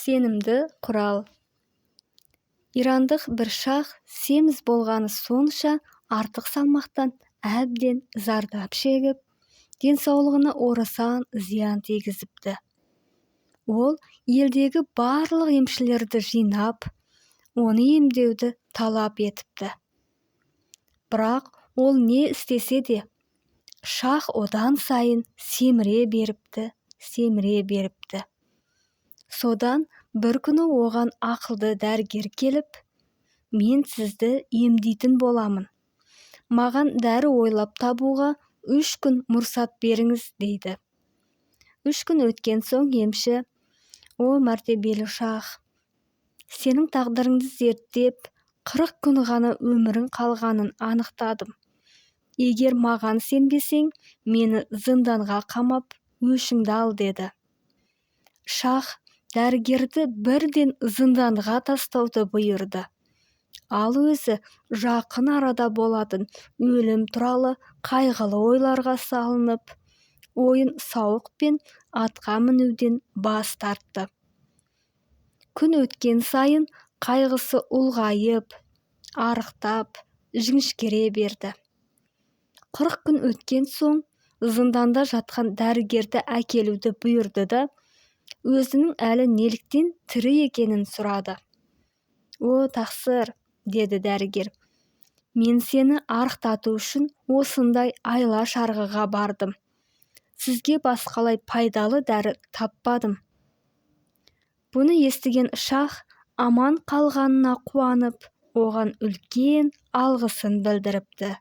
Сенімді құрал. Ирандық бір шах семіз болғаны сонша, артық салмақтан әбден зардап шегіп, денсаулығына орасан зиян тигізіпті. Ол елдегі барлық емшілерді жинап, оны емдеуді талап етіпті. Бірақ ол не істесе де, шах одан сайын семіре беріпті, семіре беріпті. Содан бір күні оған ақылды дәрігер келіп: «Мен сізді емдейтін боламын. Маған дәрі ойлап табуға 3 күн мұрсат беріңіз», – дейді. 3 күн өткен соң емші: «О, мәртебелі шах, сенің тағдырыңды зерттеп, 40 күн ғана өмірің қалғанын анықтадым. Егер маған сенбесең, мені зынданға қамап, өшіңді ал», – деді. Шах дәрігерді бірден зынданға тастауды бұйырды. Ал өзі жақын арада болатын өлім туралы қайғылы ойларға салынып, ойын-сауық пен атқа мінуден бас тартты. Күн өткен сайын қайғысы ұлғайып, арықтап, жіңішкере берді. 40 күн өткен соң зынданда жатқан дәрігерді әкелуді бұйырды да, өзінің әлі неліктен тірі екенін сұрады. «О, тақсыр, – деді дәрігер, – мен сені арықтату үшін осындай айла-шарғыға бардым. Сізге басқалай пайдалы дәрі таппадым». Бұны естіген шах аман қалғанына қуанып, оған үлкен алғысын білдіріпті.